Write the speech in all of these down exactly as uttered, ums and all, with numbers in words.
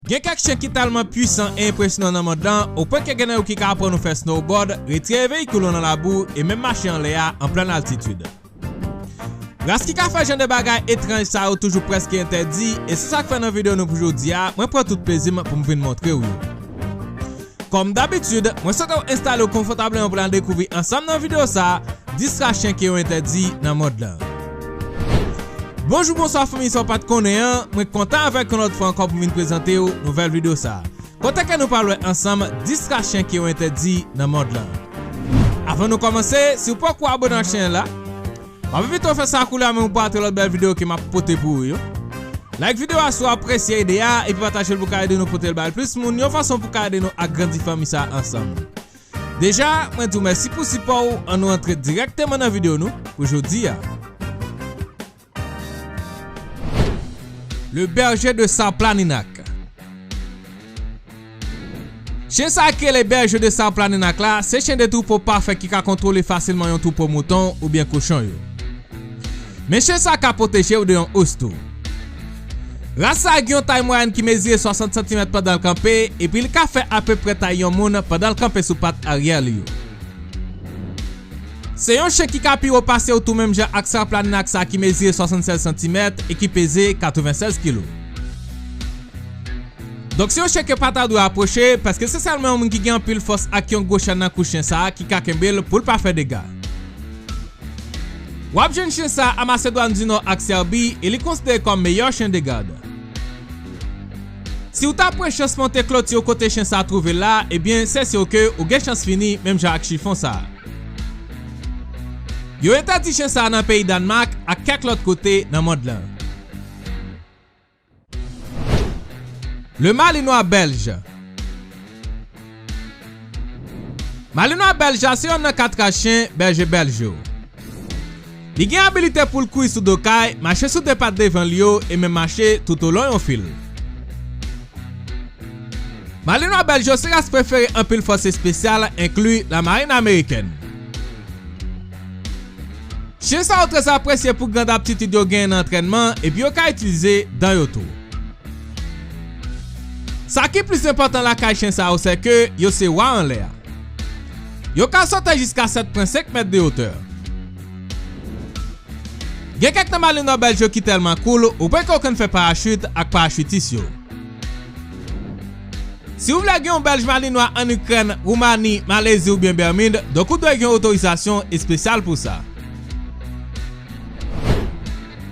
Gen kèk chen ki tèlman pwisan e enpresyonan nan mond lan, opwen ke gen nan yo ki ka aprann ou fè snowboard, retire veyikil ou nan labou e menm mache anlè a an plen altitid. Ras ki ka fè jan de bagay etranj sa yo toujou prèske entèdi, e se sa k fè nan videyo nou pou jodi a, mwen pran tout plezi m pou m vin montre w yo. Kòm dabitid, mwen swete w enstale w konfòtableman pou n al dekouvri ansanm nan videyo sa a dis ras chen ke yo entèdi nan mond lan. Bonjou, bonswa fanmi sa w pa t konnen an, mwen kontan avèk yon lòt fwa ankò pou m vin prezante w nouvèl videyo sa a. Kote ke nou pral wè ansanm dis ras chen ke yo entèdi nan mond lan. Avan nou kòmanse, si w poko abone ak chanèl la, m ap envite w fè sa koulye a menm pou pa rate lòt bèl videyo ke m ap pote pou ou yo. Like videyo a si w apresye ide a, epi pataje l pou ka ede nou pote l bay plis moun, yon fason pou ka ede nou agrandi fanmi sa a ansanm. Deja, mwen di w mèsi pou sipò w, ann nou antre dirèkteman nan videyo nou pou jodi a. Le Berger de Sarplaninac. Chen sa a ki rele Berger de Sarplaninac la, se chen de twoupo pafè ki ka kontwole fasilman yon twoupo mouton oubyen kochon yo. Men chen sa a ka pwoteje w de yon ous tou. Ras sa a gen yon tay mwayèn ki mezire swasant santimèt pandan l kanpe, epi l ka fè apeprè tay yon moun pandan l kanpe sou pat aryè li yo. Se yon chen ki ka pi wo pase w tou menm jan ak Sarplaninac sa ki mezire swasannsèz santimèt e ki peze katrevennsèz kilo. Donk se yon chen ke pa ta dwe apwoche, paske se sèlman yon moun ki gen anpil fòs ak yon gwo chèn nan kou chen sa a ki ka kenbe l pou l pa fè dega. W ap jwenn chen sa a a Masedwàn di Nò ak Sèbi e li konsidere kòm meyè chen de gad. Si w ta pran chans monte kloti yo kote chen sa a twouve l la, ebyen, se si ke ou gen chans fini menm jan ak chifon sa a. Yo entèdi chen sa a nan peyi Dànmak ak kèk lòt kote nan mond lan. Le Malinois belge. Malinwa bèlj la se yonn nan kat ras chen bèje bèlj yo. Li gen abilite pou l kouri sou do kay, mache sou de pat devan l yo e menm mache toutolon yon fil. Malinwa bèlj yo se ras prefere anpil fòs espesyal, enkli lamarin amerikèn. Chen sa yo trè apresye pou grand aptitid yo genyen nan antrènman epi yo ka itilize dan yo tou. Sa ki plis enpòtan lakay chen sa yo se ke yo se wa anlè a. Yo ka sote jiska sèt pwen senk mèt de wotè. Gen kèk nan malinwa bèlj yo ki tèlman koul, ou pran ke w konn fè parachit ak parachitis yo. Si w vle gen yon bèlj malinwa ann Ikrèn, Woumani, Malezi oubyen Bèmid, donk ou dwe gen yon otorizasyon espesyal pou sa.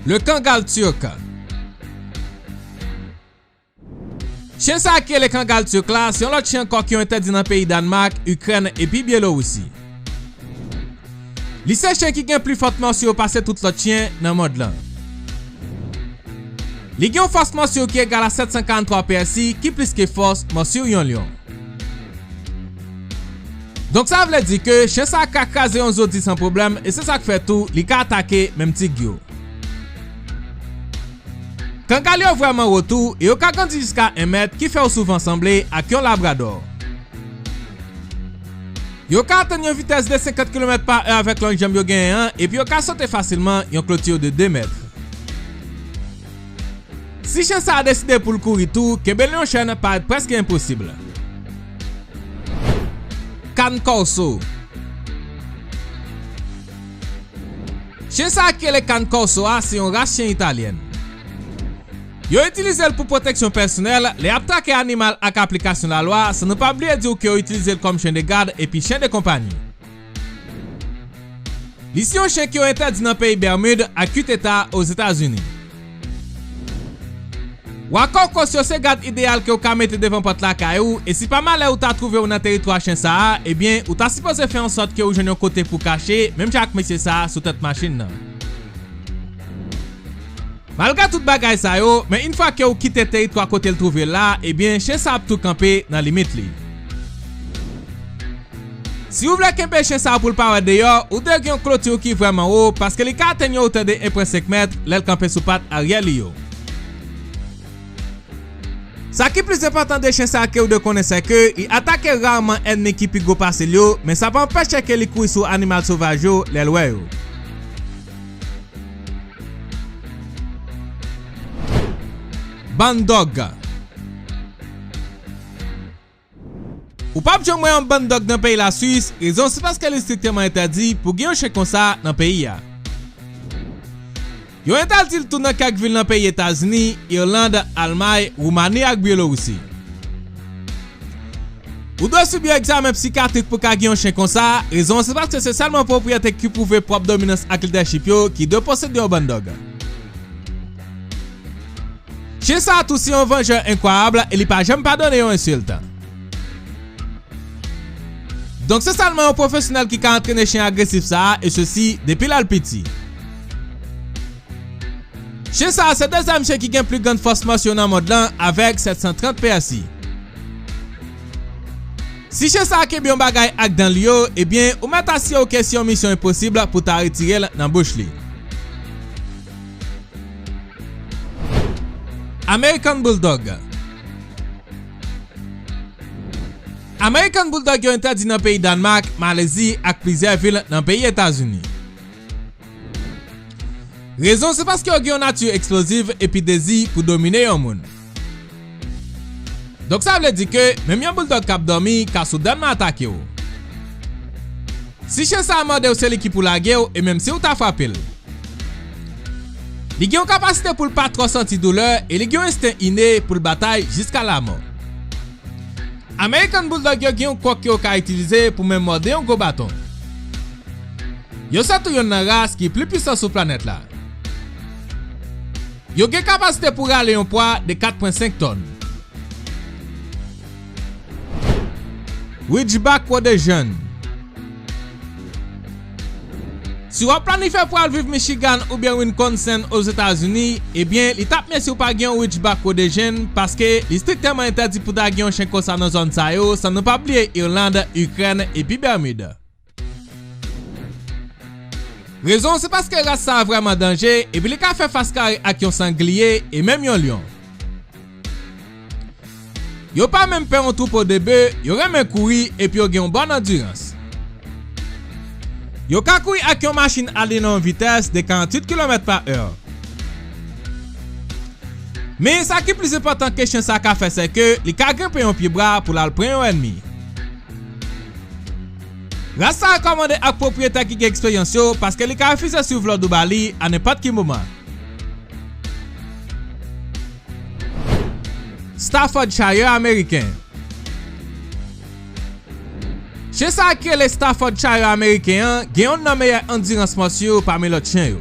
Le Kangal Turc. Chen sa a ki rele Kangal Turc la, se yon lòt chen ankò ki yo entèdi nan peyi Dànmak, Ikrèn epi Byelorisi. Li se chen ki gen pli fòs mòsyo pase tout lòt chen nan mond lan. Li gen yon fòs mòsyo ki egal a sèt san karant twa P S I, ki plis ke fòs mòsyo yon lyon. Donk sa vle di ke chen sa a ka kraze yon zodi san pwoblèm e se sa k fè tou li ka atake menm tig yo. Kangal yo vrèman wo tou e yo ka grandi jiska en mèt, ki fè yo souvan sanble ak yon labradò. Yo ka atenn yon vitès de senkant kilomèt pa è avèk long janm yo genyen an epi yo ka sote fasilman yon kloti de de mèt. Si chen sa a deside pou l kouri tou, kenbe l yon chèn parèt prèske enposib. Can Corso. Chen sa a ki rele Can Corso a se yon ras chen italyèn. Yo itilize l pou pwoteksyon pèsonèl, lè y ap trake animal ak aplikasyon lalwa, san nou pa bliye di w ke yo itilize l kòm chen de gad epi chen de konpanyi. Li se yon chen ki yo entèdi nan peyi Bèmid ak uit eta Ozetazini. Wa Corso yo se gad ideyal ke w ka mete devan pòt lakay ou, e si pa malè ou ta twouve w nan teritwa chen sa a, ebyen, ou ta sipoze fè an sòt ke ou jwenn yon kote pou kache, menm jan ak mesye sa a sou tèt machin nan. Malgre tout bagay sa yo, men yon fwa ke ou kite teritwa kote l twouve l la, ebyen, chen sa ap tou kanpe nan limit li. Si ou vle kenbe chen sa pou l pa wè deyò, ou dwe gen yon kloti ki vrèman wo, paske li ka atenn yon wotè de en pwen senk mèt lè l kanpe sou pat aryè li yo. Sa ki plis enpòtan de chen sa ke ou dwe konnen se ke li atake raman ènmi ki pi gwo pase l yo, men sa pa anpeche ke li kouri sou animal sovaj yo lè l wè yo. Bandog. Ou p ap janm wè yon bann dòg nan peyi Laswis, rezon se paske li estrikteman entèdi pou gen yon chen konsa nan peyi a. Yo entèdi l tou nan kèk vil nan peyi Etazini, Irland, Almay, Woumani ak Byelorisi. Ou dwe sibi yon egzamen psikatrik pou ka gen yon chen konsa, rezon se paske se sèlman pwopriyetè ki pwouve pwòp dominans ak lidèchip yo ki dwe posede yon bann dòg. Chen sa a tou se yon vanjè enkwayab e li pa janm padone yon ensilt. Donk se sèlman yon pwofesyonèl ki ka antrene chen agresif sa a, e sesi depi lè l piti. Chen sa a se dezyèm chen ki gen pli grann fòs mòs yo nan mond lan avèk sèt san trant P S I. Si chen sa a kenbe yon bagay ak dan li yo, ebyen, ou mèt asire w ke se yon misyon enposib pou ta retire l nan bouch li. American Bulldog. American Bulldog yo entèdi nan peyi Dànmak, Malezi ak plizyè vil nan peyi Etazini. Rezon se paske yo gen yon nati eksploziv epi dezi pou domine yon moun. Donk sa vle di ke menm yon bouldòg k ap dòmi ka soudènman atake w. Si chen sa a mòde w, se li ki pou lage w e menm si w ta frape l. Li gen yon kapasite pou l pa twò santi doulè e li gen yon ensten ine pou l batay jiska lamò. American Bulldog yo gen yon kòk ke yo ka itilize pou menm mòde yon gwo baton. Yo se tou yonn nan ras ki pli pwisan sou planèt la. Yo gen kapasite pou rale yon pwa de kat pwen senk tòn. Ridgeback Rhodesian. Si w ap planifye pou al viv Michigan oubyen Wisconsin Ozetazini, ebyen, li t ap mye si w pa gen yon Ridgeback Rhodesian, paske li estriktèman entèdi pou ta gen yon chen konsa nan zòn sa yo, san nou pa bliye Irland, Ikrèn epi Bèmid. Rezon se paske ras sa a vrèman danje, epi li ka fè fas kare ak yon sangliye e menm yon lyon. Yo pa menm pè yon twoupo de be, yo renmen kouri epi yo gen yon bòn andirans. Yo ka kouri ak yon machin ale nan yon vitès de karanntuit kilomèt pa è. Men sa ki plis enpòtan ke chen sa ka fè, se ke li ka grenpe yon pyebwa pou l al pran yon ènmi. Ras sa rekòmande ak pwopriyetè ki gen eksperyans yo, paske li ka refize swiv lòd ou ba li a nenpòt ki moman. Staffordshire ameriken. Chen sa a ki rele Staffordshire ameriken an gen yonn nan meyè andirans mòs yo pami lòt chen yo.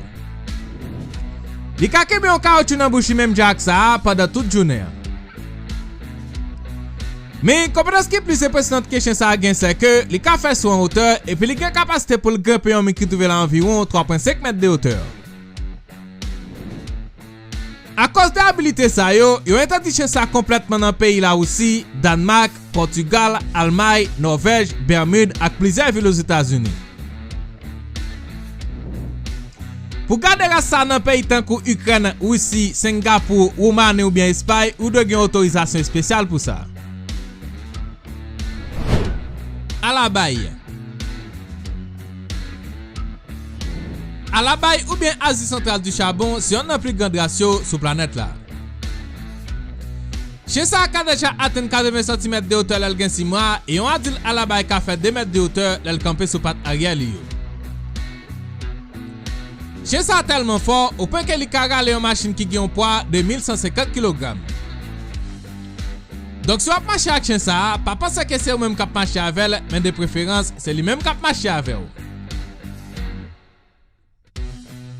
Li ka kenbe yon kawotchou nan bouch li menm jan ak sa a pandan tout jounen an. Men, konpetans ki plis enpresyonant ke chen sa a gen, se ke li ka fè so an wotè, epi li gen kapasite pou l grenpe yon mi ki twouve l a anviwon twa pwen senk mèt de wotè. Akoz de abilite sa yo, yo entèdi chen sa konplètman nan peyi Lawousi, Dànmak, Pòtigal, Almay, Nòvèj, Bèmid ak plizyè vil Ozetazini. Pou gade ras sa nan peyi tankou Ikrèn, Risi, Sengapou, Woumani oubyen Espay, ou dwe gen otorizasyon espesyal pou sa. Alabay. Alabay oubyen Azi Santral di Chabon se yonn nan pli gran ras yo sou planèt la. Chen sa a ka deja atenn katreven santimèt de wotè lè l gen sis mwa, e yon adil alabay ka fè de mèt de wotè lè l kanpe sou pat aryè li yo. Chen sa a tèlman fò, o pwen ke li ka rale yon machin ki gen yon pwa de mil san senkant kilogram. Donk, si w ap mache ak chen sa a, pa panse ke se ou menm k ap mache avè l, men de preferans, se li menm k ap mache avè w.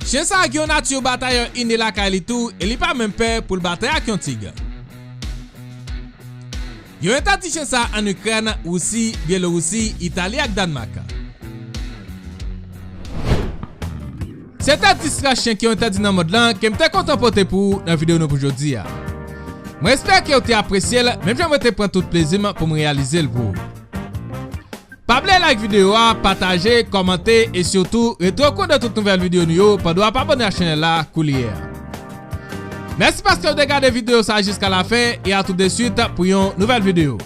Chen sa a gen yon nati batayè ine lakay li tou, e li pa menm pè pou l batay ak yon tig. Yo entèdi chen sa a ann Ikrèn, Wousi, Byelowousi, Itali ak Dànmak. Se te dis ras chen ki yo entèdi nan mond lan ke m te kontan pote pou ou nan videyo nou pou jodi a. Mwen espere ke w te apresye l, menm jan mwen te pran tout plezi m pou m reyalize l pou ou. Pa bliye like videyo a, pataje, kòmante e sitou rete okou de tout nouvèl videyo nou yo pandan w ap abòne ak chanèl la koulye a. Mèsi paske w te gade videyo sa a jiska lafen e a tout de suite pou yon nouvèl videyo.